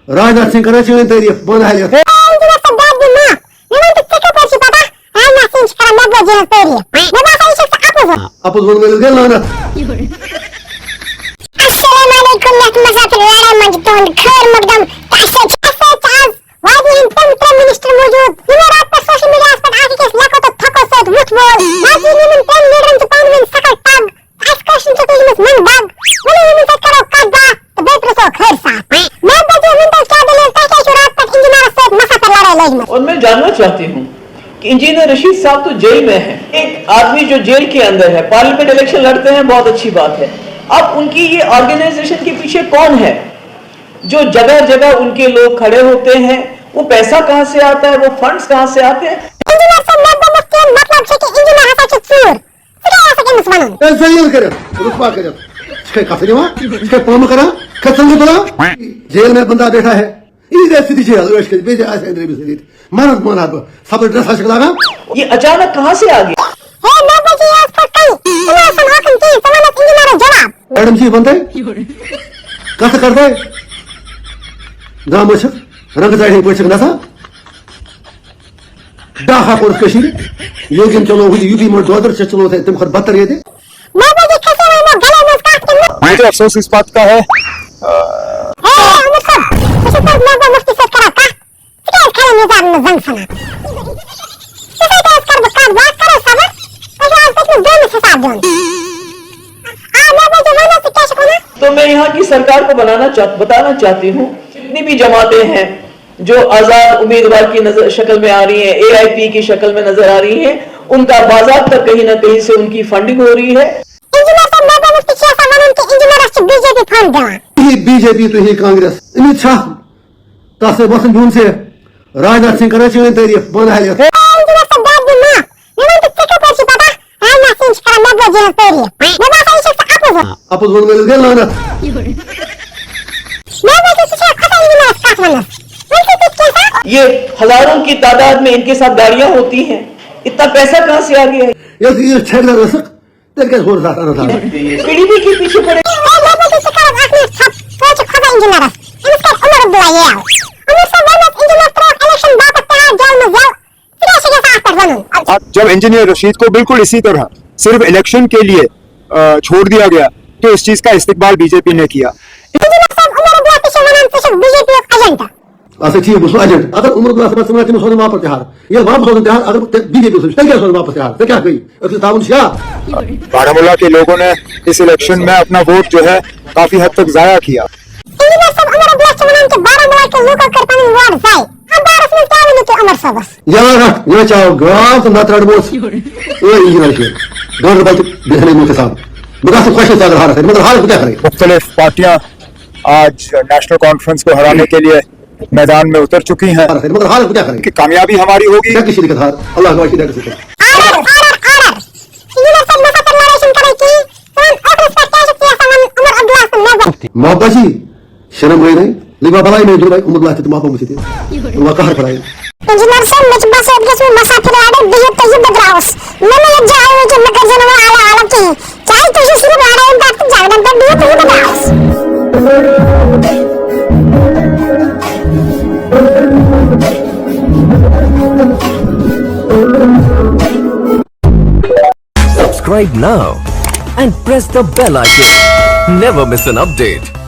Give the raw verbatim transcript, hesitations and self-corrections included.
راجناتھ سنگھ کران چٲنۍ تعریٖف، بہٕ وَنہٕ ہا یَتھ۔ اے، انجینئر صٲب، دَب دِ ماف۔ مےٚ وَن تہٕ، ژےٚ کَپٲرۍ چھِ پَتہ راجناتھ سنگھ چھِ کران مےٚ بوجی ہٕنٛز تعریٖف؟ مےٚ باسان، یہِ چھُکھ ژٕ اَپُز وَنان۔ اَپُز ووٚن وٲلِس گٔے لعنت۔ السلام علیکم، یَتھ مسافر لڑٲے منٛز چھُ تُہُنٛد خٲر مقدم۔ تہٕ اَسہِ سۭتۍ چھِ، اَسہِ سۭتۍ چھِ آز وادی ہٕنٛدۍ تِم ترٛےٚ منسٹر موجود، یِمو راتہٕ پٮ۪ٹھ سوشل میڈیاہَس پٮ۪ٹھ اَکھ أکِس لیکھو تہٕ تھۄکو سۭتۍ وُتھ وول۔ وادی ہٕنٛدٮ۪ن ترٛٮ۪ن لیڈرن چھِ پانہٕ ؤنۍ سخت ٹگ۔ اَسہِ کٲشرٮ۪ن چھِ تُجمٕژ منٛگ دگ۔ ؤلِو، یِمن سۭتۍ کرو کتھ باتھ تہٕ بیٚیہِ پرٛژھو خٲر صاف۔ مےٚ دٔپِو، ؤنۍ تو، کیٛاہ دٔلیٖل؟ تۄہہِ کیٛازِ چھُو راتہٕ پٮ۪ٹھ انجینئرس سۭتۍ مسافر لڑٲے لٔجمٕژ؟ اور میں جاننا چاہتی ہوں کہ انجینئر رشید صاحب تو جیل میں ہیں، ایک آدمی جو جیل کے اندر ہے، پارلیمنٹ الیکشن لڑتے ہیں، بہت اچھی بات ہے۔ اب ان کی یہ آرگنائزیشن کے پیچھے کون ہے؟ جو جگہ جگہ ان کے لوگ کھڑے ہوتے ہیں، وہ پیسہ کہاں سے آتا ہے، وہ فنڈز کہاں سے آتے ہیں؟ انجینئر صٲب، مےٚ دوٚپمَس، چون مطلب چھُ کہِ انجینئر ہسا چھُ ژوٗر۔ ژٕ کیٛاہ اوسُکھ أمِس وَنُن؟ اے، ذلیل کٔرِتھ، رسوا کٔرِتھ۔ ژٕ چھکھ کتھٕ نِوان، ژٕ چھکھ پامہٕ کران، ژٕ چھکھ ژٕنٛگہٕ تُلان۔ جیل میں بندہ بیٹھا ہے، یہِ گژھِ سیوٚدُے جیل، عٲش کٔرِتھ، بیٚیہِ تہِ آسہِ أنٛدرِمٕے سۭتۍ۔ مانتھ مانتھ بہٕ، سبز ڈرٛس ہا چھکھ لاگان۔ یہ اچانک کہاں سے آ گیا؟ ہے، مےٚ بوٗز یہِ ٲس پَتہٕ کَنہِ، ژٕ نہ ٲسٕن ہوکُن کِہیٖنۍ، ژٕ وَن اَتھ انجینئرس جواب۔ میڈم جی، وَن تہٕ، کتھٕ کر تہٕ؟ درٛامٕژ چھکھ، رنٛگہٕ ژاڑِ ہٕنٛدۍ پٲٹھۍ چھکھ نژان۔ ڈاکھا کوٚرُکھ کٔشیٖرِ، ییٚتٮ۪ن چلو ہُتہِ یوٗ پی منٛز دۄدر چھِ، چلو تَتہِ تَمہِ کھۄتہٕ بدتر ییٚتہِ۔ مےٚ بوٗز یہِ کھسیو وۄنۍ یِمو گلو منٛز کَتھ کِنہٕ نہٕ؟ مجھے افسوس اس بات کا ہے۔ ہے، عمر صٲب، بہٕ چھُس پرٛٮ۪تھ مےٚ گوٚو مُفتٕے سۭتۍ کران کَتھ، ژٕ کیٛازِ کھڑا نظام نہٕ زنٛگ ژھٕنان؟ ژےٚ سۭتۍ ٲس کرٕ بہٕ کَتھ، بہٕ آسہٕ کرو صبر، تۄہہِ چھُو آز پٔتمِس دۄیمِس حساب دیُن۔ آ، مےٚ بوٗز یہِ وَنان، ژٕ کیٛاہ چھُکھ وَنان؟ تو میں یہاں کی سرکار کو بنانا چاہ-، بتانا چاہتی ہوں، جتنی بھی جماعتیں ہیں، جو آزاد امیدوار کی نظر، شکل میں آ رہی ہیں، اے آئی پی کی شکل میں نظر آ رہی ہیں، ان کا باضابطہ کہیں نہ کہیں سے ان کی فنڈنگ ہو رہی ہے۔ انجینئر صٲب، مےٚ دوٚپمَس، ژٕ چھُکھ یَژھان وَنُن کہِ انجینئرَس چھِ بی جے پی فنڈ دِوان؟ تُہی بی جے پی، تُہی کانگریس، أمِس چھا تَس سۭتۍ وۄتھُن بِہُن ژےٚ؟ راجناتھ سِنگھ کران چٲنۍ تعریٖف، بہٕ وَنہٕ ہا یَتھ۔ اے، انجینئر صٲب، دَب دِ ماف۔ مےٚ وَن تہٕ، ژےٚ کَپٲرۍ چھِ پَتہ راجناتھ سِنگھ چھِ کران مےٚ بوجی ہٕنٛز تعریٖف؟ مےٚ باسان، یہِ چھُکھ ژٕ اَپُز وَنان۔ اَپُز ووٚن وٲلِس گٔے لعنت۔ مےٚ باسان، ژٕ چھَکھ کھۄژان انجینئرَس کَتھ وَننَس۔ وۄنۍ چھُ تیُتھ کینٛہہ سا۔ یہ ہزاروں کی تعداد میں ان کے ساتھ گاڑیاں ہوتی ہیں، اتنا پیسہ کہاں سے آ گیا ہے؟ یۄس یہِ ٹھیکہٕ دار ٲسٕکھ، تیٚلہِ کیٛازِ ہورٕ زٕ ہَتھ اَنَتھ آز؟ پیڑھی بھی کے پیچھے پڑے۔ اے، مےٚ باسان، ژٕ کَرَکھ اَکھ مِنٹ ژھۄپ، ژٕ حظ چھُکھ کھۄژان انجینئرَس۔ أمِس کَرِ عمر عبداللہ یَلہٕ۔ عمر صٲب، وَن حظ، انجینئر ترٛووُکھ الیکشن باپتھ تہِ حظ جیل منٛز یَلہٕ۔ ژٕ کیٛاہ چھُکھ یَژھان اَتھ پٮ۪ٹھ وَنُن؟ اب جب انجینئر رشید کو بالکل اسی طرح صرف الیکشن کے لیے، آ، چھوڑ دیا گیا، تو اس چیز کا استقبال بی جے پی نے کیا۔ انجینئر صٲب، عمر عبداللہ تہِ چھِ وَنان، ژٕ چھُکھ بی جے پی یُک ایجنٹ۔ اچھا، ٹھیٖک، بہٕ چھُس ایجنٹ۔ اگر عمر عبداللہ صٲبَس ژٕ وَنان، تٔمِس سوزَن واپس تہِ ہار۔ ییٚلہِ واپس سوزَن تہِ ہار، اگر تیٚلہِ بی جے پی سوزِ، تیٚلہِ کیٛازِ سوزَن واپس تہِ ہار؟ ژےٚ کیٛاہ گٔے؟ أسۍ چھِ تھاوُن شیار۔ بارہمولہ کے لوگوں نے اس الیکشن میں اپنا ووٹ جو ہے کافی حد تک ضائع کیا۔ انجینئر صٲب، عمر عبداللہ چھُ وَنان کہِ بارہمولہ کٮ۪و لوٗکو کٔرۍ پَنٕنۍ ووٹ ضایع۔ اَتھ بارَس منٛز کیٛاہ ؤنِو تُہۍ عمر صٲبَس؟ یا رَٹھ، یا چاو گاو تہٕ نَتہٕ رَٹہٕ بہٕ اوس۔ اے انجینئر چھُ گاندربل تہٕ بیٚیہِ ہَنٕے مُلکہٕ صاحب۔ بہٕ گژھٕ خۄش ژٕ اگر ہارَکھ، مگر ہارَکھ بہٕ کیٛاہ کَرٕ؟ مختلف پارٹیاں آج نیشنل کانفرنس کو ہرانے کے لیے میدان میں اتر چکی ہیں۔ ہارَکھ، مگر ہارَکھ بہٕ کیٛاہ کَرٕ؟ کہ کامیابی ہماری ہوگی۔ کیٛاہ کٔشیٖرِ کَتھ ہار؟ اللہ گواہ چھِ، کیٛاہ گژھِ؟ Order, order, order. انجینئر صٲب، مےٚ سۭتۍ کَرِ لڑٲے چھُنہٕ کَرٕنۍ کِہیٖنۍ۔ ژٕ وَن ٲخرَس پٮ۪ٹھ کیٛاہ چھُکھ ژٕ یَژھان وَنُن عمر عبداللہ سُنٛد نظر؟ محبت جی، شرم گٔے نہٕ؟ لِبا بلائی میں دُنبائی عمر بلائی تہٕ محبت مُجھے تہِ۔ وۄنۍ قہر خۄدایہِ۔ انجینئر صٲب، مےٚ چھُ باسان، ییٚتہِ گژھِ مےٚ مسافر آرڈر، بِہِو تُہۍ یہِ، بہٕ درٛاوُس۔ مےٚ ما یَتھ جایہِ وٕچھِتھ، مےٚ کٔرۍزیو نہٕ وۄنۍ آلو آلو کِہیٖنۍ۔ چاہے تُہۍ چھِو صرف لڑٲیَن پٮ۪ٹھ تہٕ جھگڑن پٮ۪ٹھ، بِہِو تُہۍ یہِ، بہٕ درٛاوُس۔ Subscribe now and press the bell icon. Never miss an update.